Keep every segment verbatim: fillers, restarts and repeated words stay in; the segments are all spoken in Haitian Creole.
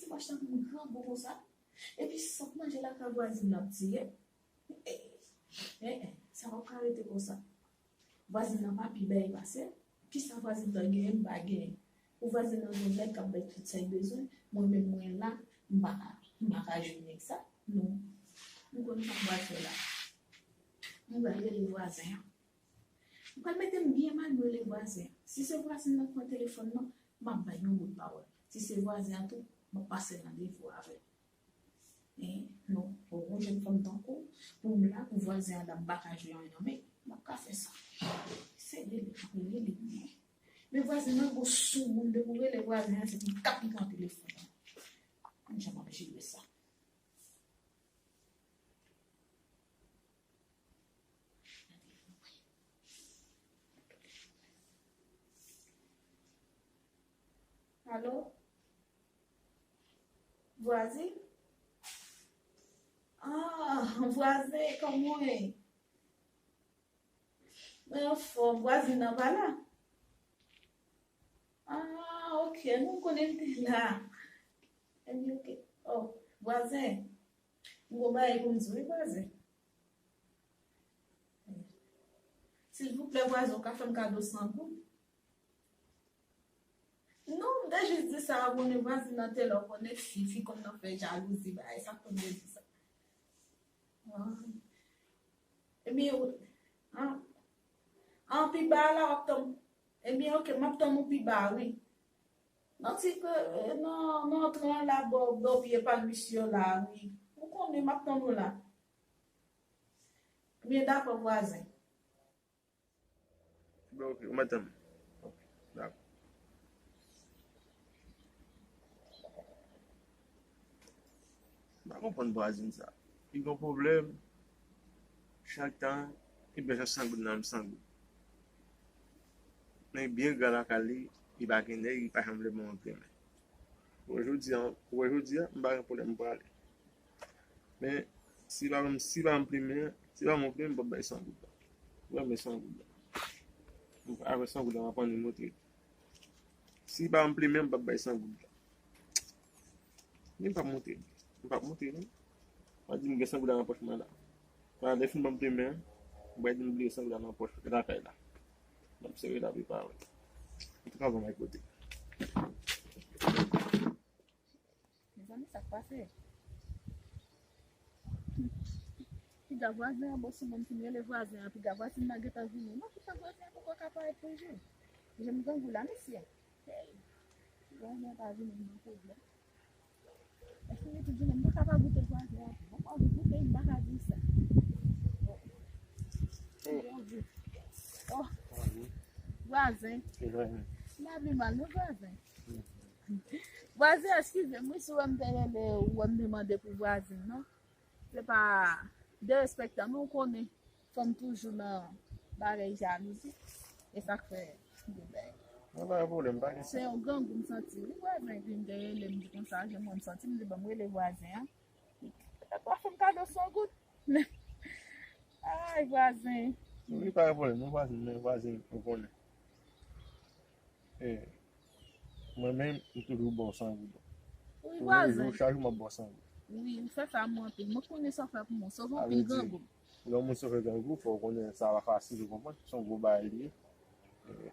Fach nan moun gran gou konsa. Epi sòt manje lakay vwazin nan ap tiye. Eh, eh, eh, sa pa ka rete konsa. Vwazin nan pa pi bèl pase l? Kisa vwazin nan genyen, m pa genyen? Pou vwazin nan jwenn nèg k ap bay tout sa l bezwen, mwen menm mwen la, m pa ka, m pa ka jwenn nèg sa. Non. M konn sa m pral fè la. M pral rele vwazen an. M pral mete m byen mal, m rele vwazen an. Si se vwazen nan k pran telefòn nan, m ap bay yon bout pawòl. Si se vwazen an tou, m ap pase randevou avè l. Eh, non, pou yon jèn fanm tankou w, pou m la, pou vwazen an la, m pa ka jwe anyen non, men m ap ka fè sa. Se rele, m ap rele li. Men vwazen an gwo soumoun, depi w rele vwazen an, se pou l tap li pran telefòn nan. Mwen jan m ap jere sa. Alo? Vwazen? Ah, vwazen, kòman w ye? Mwen anfòm, vwazen nan pa la? Ah, ok, nou konnen m te la. Ebyen, ok. Oh, vwazen, m gon bagay pou m di w, wi, vwazen. Silvouplè, vwazen, ou ka fè m kado san goud? Non, m te jis di sa, ou konnen vwazin nan te la, ou konnen fi, fi konn nan fè jalouzi, bagay sa, konn te di sa. Ah. Ebyen, ou, an, an pi ba la, w ap tann, ebyen, ok, m ap tann ou pi ba, wi. Nan ti ke, eh, nan, nan antran la, bò, bò pye palmis yo la, wi. Ou konnen, m ap tann ou la. Ebyen, dakò, vwazen. Bon, ok, ou mèt tann. Ok, dakò. M pa konprann vwazen sa. Li gon pwoblèm. Chak tan, li bezwen san goud nan men san goud. Men byen gra lakay li, li pa gen nèg, li pa janm vle ban yon grenmen. Bon, jodi a, pou jodi a, m pa gen pwoblèm, m prale. Men, si pa, si pa m plimen, si pa m plimen, m p ap bay san goud la. Ou wè, men san goud la. Avèk san goud la, m ap annik montre. Si pa m plimen, m p ap bay san goud la. Men m p ap montre. M p ap montre, non. Mwen di m gen san goud la nan pòch mwen la. Pandan lè fin ban m plimen, m pral di m bliye san goud la nan pòch lakay la. M ap sere la pi pa wè. Antouka, ban m al kote. Mezanmi, sa k pase? Piga vwazen an, bon, si moun fin rele vwazen an, piga vwazen nan gentan vini. Non, piga vwazen an poko ka parèt toujou. Jèn grangou la, mesye. Hey. Vwazen an pa vini, m nan pwoblèm. Èske li tout jounen m pa ka pa goute vwazen an? Mwen pa anvi goute, m pa ka di sa. Oh. Oh. Vwazen. M pa pi mal, non, vwazen. Vwazen, eskize m, wi, si w wè m te rele ou, wè m te mande pou vwazen, non. Se pa derespektan, men w konnen, fanm toujou nan bagay jalouzi. E sa k fè m gen bèl. Mwen pa gen pwoblèm, pa gen. Se yon grangou m santi, wi, vwazen, ki m te rele m di konsa, jan mwen m santi, m di, "Ban m rele vwazen an." Petèt w a fè m kado san goud. Ay, vwazen. Wi, pa gen pwoblèm, non, vwazen, men vwazen, ou konnen. E, mwen menm, m toujou ba w san goud. Wi, vwazen. Chak jou, chak jou, m ap ba w san goud. Wi, ou fè sa mwen anpil. Mwen konnen sa w fè pou mwen. Sove anpil grangou. Lè yon moun sove grangou, fò w konnen sa pa fasil, ou konprann? Se yon gwo bagay li ye. E,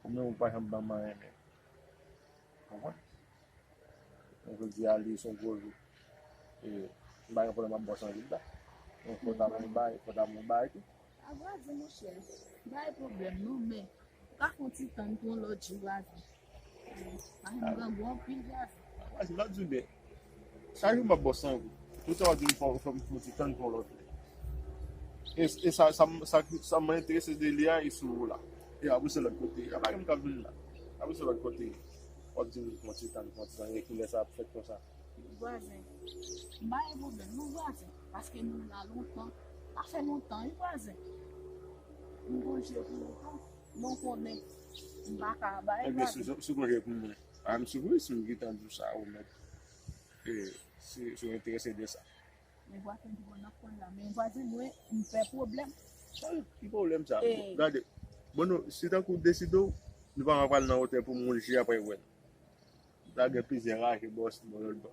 ou menm, ou pa janm ban m anyen menm. Konprann? Mwen jodi a li se yon gwo jou. E, m pa gen pwoblèm ap ba w san goud la. Mwen fò ta mwen bay, fò ta mwen bay tou. Avwadi, monchè, m pa gen pwoblèm non, men ou ka fè yon ti tann pou yon lòt jou, Vwazen. Paske m grangou anpil, Vwazen. Vwazen, m ap di w byen. Chak jou m ap ba w san goud. Tout sa w ap di m fò, fò m fè yon ti tann pou yon lòt jou. E, e sa, sa, sa, sa mwen enterese de li a, e sou ou la. E apre se lòt kote. A pa gen m k ap vin la. Apre se lòt kote. W ap di m fè yon ti tann, fè yon ti tann, e kilè sa ap fèt konsa. Vwazen, m pa gen pwoblèm non, vwazen, paske nou la lontan. Sa fè lontan, wi, vwazen. M gon je pou ou tou, men w konnen m pa ka bay, vwazen. Ebyen, si, si w gon je pou mwen, pa m sipriz, si m gentan di w sa, ou mèt, e, si, si w enterese de sa. Men vwazen, di bon, n ap konn la. Men vwazen, mwen, m pè pwoblèm. Sa, ki pwoblèm sa? E. Gade, bon, nou, si tankou w deside w, nou pa pral nan wotè pou moun je ap wè n. Sa gen plizyè raje bò, bò lòt bò.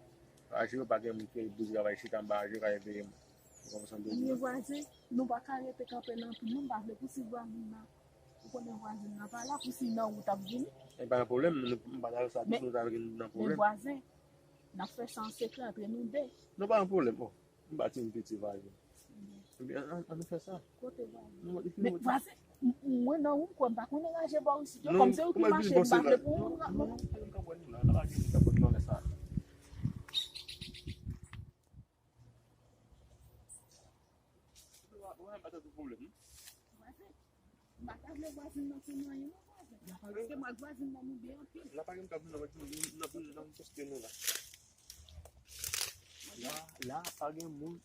Raje yo pa gen moun ki pou travay chita anba raje yo ka veye moun. Ou konprann sa m vle di? Men vwazen, nou pa ka rete kanpe nan anpil non, m pa vle pou si vwazen nan, ou konnen vwazen nan pa la, pou si nan wout ap vini. E pa gen pwoblèm, nou, m pa ta sa, men, nou ta vin nan men pwoblèm. Vwazen, n ap fè sa an sekrè antre nou de. Non, pa gen pwoblèm, oh. M pa timoun piti vwazen. Ebyen, ann, ann, ann nou fè sa. Kote vwazen? Nou, epi men nou vwazen, m, m, mwen nan ou m kwè, m pa konnen raje bò isit yo, non, kòm se ou ki mache, m pa vle pou ou. Non, non, non, pa gen kòb wè nou la, nan raje nou ka pran nan lè sa. Vwazen, m pa ta tou pwoblèm, non. Vwazen. M pa ta vle vwazin nan konn anyen non vwazen. Paske m ak vwazin nan nou byen anpil. La pa gen moun k ap vin nan, nan, nan, nan poste nou la. La, la pa gen moun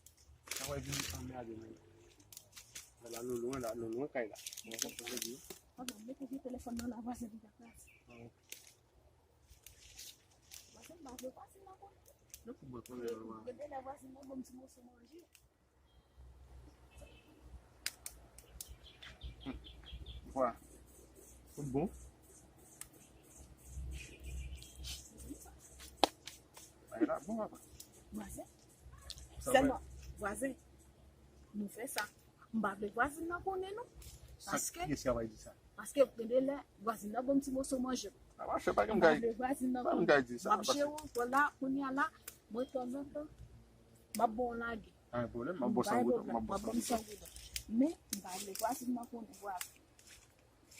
k ap vin anmède nou. La nou lwen, la nou lwen kay la. Mwen konprann sa w vle di. Ann, mete vye telefòn nan la vwazen li ta kraze. Ah, ok. Vwazen, m pa vle vwazin nan konnen. Yo pou mwen konnen. Gen de lè vwazin nan ban m ti moso manje. Vwa. Tout bon. Bagay la bon, papa. Vwazen. Sa vre. Sèlman, vwazen, nou fè sa. M pa vle vwazin nan konnen non. Sa, paske kiyès ki ap di sa? Paske gen de lè, vwazin nan ban m ti moso manje. A, mache, pa gen m kay, m pa vle vwazin nan konnen. Pa gen m kay di sa, m ap jere w, vwala, kounye a la, mwen tanzantan, m ap ba w lage. Pa gen pwoblèm, m ap ba w san goud, m ap ba w san goud. Men, m pa vle vwazin nan konnen, vwazin.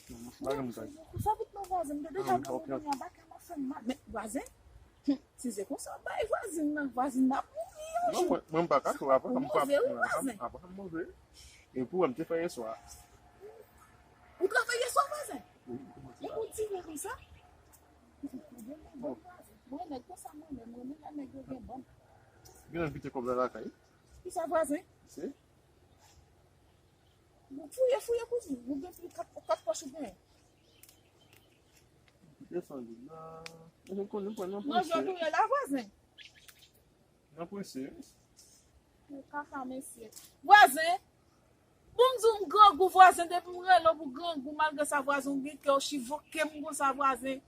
Non, m pa gen m kay. Sa vit non vwazin, m te deja gen moun kounye a, bagay la fè m mal. Men, vwazen, hmm, si se konsa w bay vwazin nan, vwazen nan ap mouri yon jou. Non, mwen, mwen m pa ka fè, apre m pa, apre m move. E pou wè m te fè yè swa. Ou travay yè swa, vwazen? Wi, m te travay. E pou dire konsa? Bon. Mwen nèg konsa mwen menm, mwen menm lè nèg yo gen banm. Gen lè m kite kòb la lakay. Kisa vwazen? Se? Ou fouye, fouye, kouzin. Ou gen plis kat, kat pòch ou gen. Desann la. Mwen konnen m pran nan prese. Manje w touye la, vwazen. Nan prese, wi. Ou kaka, mesye. Vwazen, bon, m di w m grangou, vwazen, depi m rele w pou grangou, malgre sa, vwazen, ou gen kè w chivoke m konsa, vwazen.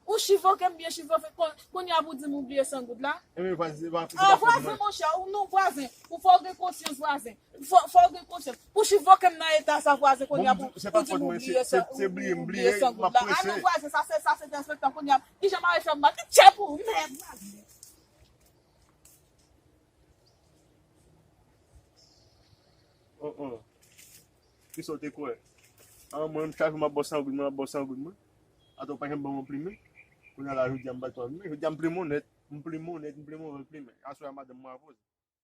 Ou chivoke m byen chivoke, kon-, kounye a pou di m ou bliye san goud la. Ebyen, vwazen, se pa, se pa fòt mwen. Ah, vwazen, monchè, ou non, vwazen. Ou fò w gen konsyans, vwazen. Fò, fò w gen konsyans. Pou chivoke m nan eta sa, vwazen, kounye a pou, pou di m ou bliye san, se bliye m bliye, m ap prese. Ah non, vwazen, sa se, sa se derespektan, kounye a, kijan m a fè m mal? Ki tchè pou ou, mèd, vwazen. Oh, oh. Kisa w te kwè? Ah, mwen, chak jou m ap ba w san goud, mwen ap ba w san goud, mwen. Atò, w pa janm ban m yon plimen. Kounye a la, jodi a, m ba w twa plimen. Jodi a, m plimen w nèt. M plimen w nèt, m plimen w, plimen. Aswè a, madanm mwen a poze.